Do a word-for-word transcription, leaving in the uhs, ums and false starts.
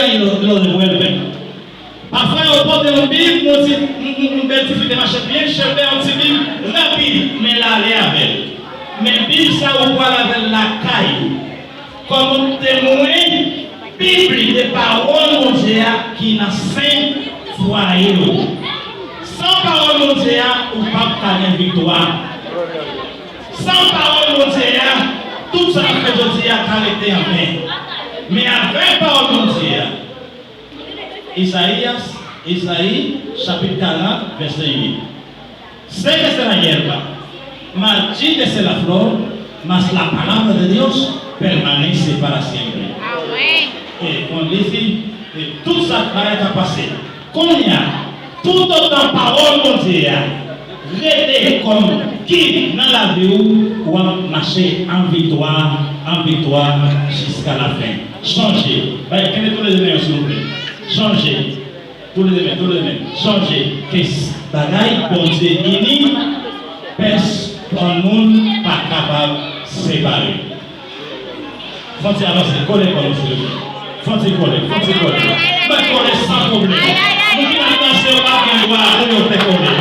Lòt, lòt, lòt, lòt. Pafwa, yo pote yon Bib, yon ti, yon, yon, yon bèl ti fite mache byen chèpè, yon ti Bib rapid, men l ale avè l. Men Bib sa, ou pral avè l lakay ou. Kòm yon temwen biblik de pawòl Bondye a ki nan sen fwaye w. San pawòl Bondye a, ou p ap ka gen viktwa. San pawòl Bondye a, tout sa n ap fè jodi a ka rete anven. Men avèk pawòl Bondye a, Isaías, Isaïe, chapitre quarante, verset huit. Sé que es de la hierba, maldito es el aflor, mas la palabra de Dios permanece para siempre. Amén. E kon li di, e tout sa k bagay ka pase. Kounye a, toutotan pawòl Bondye a rete kòm gid nan lavi w, w ap mache an viktwa, an viktwa jiska lafen. Chonje, bay, kenbe tou le de men yo, silvouplè. Chonje, tou le de men, tou le de men. Chonje ke s-, bagay Bondye ini, pèsonn moun pa kapab separe. Fon ti avanse, kole kò nou, silvouplè. Fon ti kole, fon ti kole. Mwen kole san pwoblèm. Moun ki nan danse yo pa gen dwa pou yo te kole.